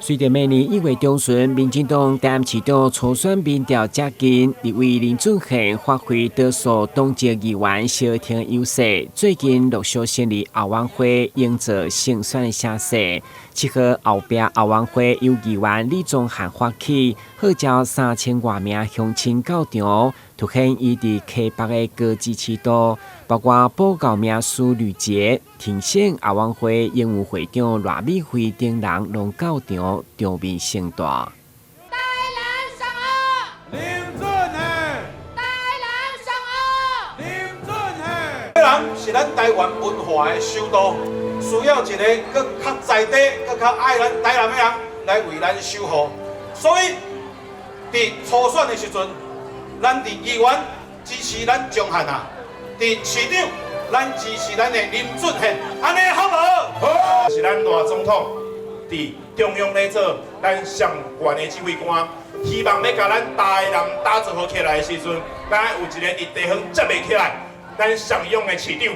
隨著明年1月中旬，民進黨台南市長初選民調接近，立委林俊憲發揮多數黨籍議員相挺優勢，最近陸續成立後援會，營造勝選的聲勢。7號後壁後援會由議員李宗翰發起，號召3000外名鄉親到場，凸顯伊佇溪北的高支持度，包括報告名師呂捷、停選後援會營運會長賴美惠等人攏到場，場面盛大。台南上二，林俊憲，台南上二，林俊憲。這人是咱台灣文化的首都，需要一个閣較在地、閣較愛咱台南的人來為咱守護。所以，佇初選的時陣，咱佇議員支持咱宗翰啊，佇市長咱支持咱的林俊憲，按呢好無？好。是咱賴總統佇中央咧做咱上懸的指揮官，希望欲共咱台南打造好起來的時陣，咱有一个佇地方接會起來，咱上勇的市長，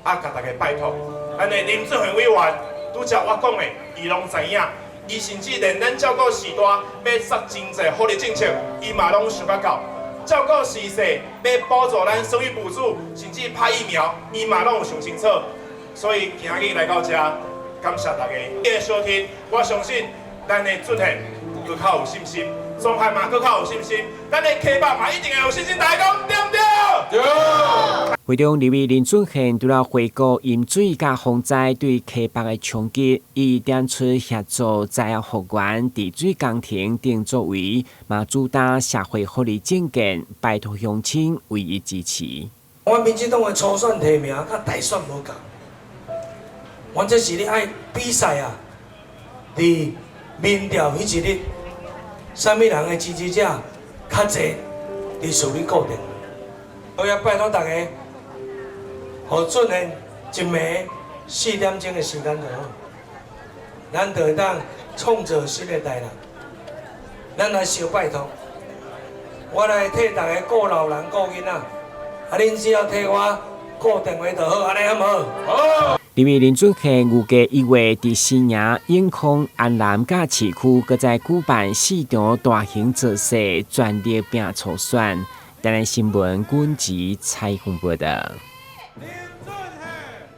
啊，共大家拜託，咱的林俊憲委員，拄才我講的，伊攏知影，伊甚至連咱照顧序大欲殺真濟福利政策，伊嘛攏想甲到。照顧序細欲補助咱生育補助，甚至拍疫苗，伊嘛攏有想清楚。所以今日來到遮，感謝大家的收聽。我相信咱的俊憲閣較有信心，宗翰嘛閣較有信心，咱的溪北嘛一定會有信心。大家講對毋對？對。會中立委林俊憲除了回顧淹水佮洪災對溪北的衝擊，伊點出協助災後復原、治水工程等作為，嘛主打社會福利政見，拜託鄉親為伊支持。阮民進黨的初選提名佮大選無仝，阮這是咧愛比賽啊！佇民調彼一日，啥物人的支持者較濟，佇數咧固定。我也拜託大家，予俊憲一暝4點鐘的時間就好，咱就會當創造新的台南。咱來相拜託，我來替大家顧老人、顧囡仔，啊，恁只要替我顧電話就好，按呢好無好？好。立委林俊憲預計1月佇新營、永康、安南佮市區，閣再舉辦四場大型造勢，全力拼初選。台南新聞，軍籍采訪報道。